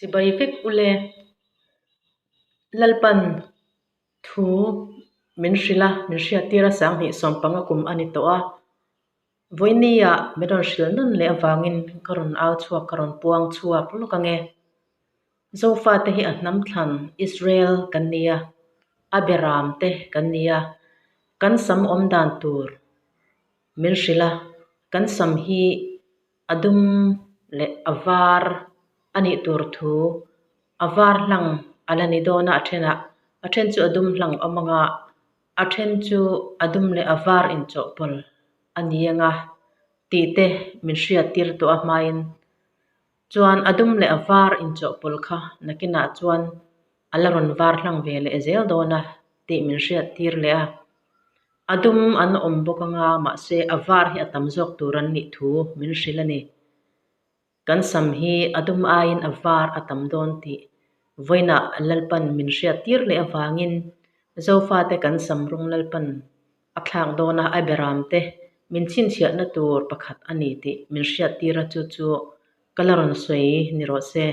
Chibai vek ule. Lalpan thu min hrilh a, min hriattir a 2015 kum a ni tawh a. Vawinia min rawn hrilh nawn leh avangin ka rawn au chhuak, ka rawn puang chhuak lawk ange. Zofate hi a hnam thlan Israel kan ni a, a beram te kan ni a, kan sam awm dan tur min hrilh a, kan sam hi a dum leh a var a nih tur thu a var hlang a la ni dawn a, a thenah a then chu a dum hlang awm ang a, a then chu a dum leh a var inchawhpawlh a ni ang a tih te min hriat tir tawh a hmain chuan a dum leh a var inchawhpawlh kha nakinah chuan a la rawn var hlang ve leh zel dawn a tih min hriat tir leh a. A dum an awm bawk anga mahse a var hi a tam zawk tur an nih thu min hrilh a ni. Kan sam hi a dum aiin a var a tam dawn tih vawiinah Lalpan min hriat tir leh avangin Zofate kan sam rawng Lalpan a thlak dawn a, a beram te min chhinchhiahna tur pakhat a ni tih min hriat tir a, chu chu ka la rawn sawi ni rawh se.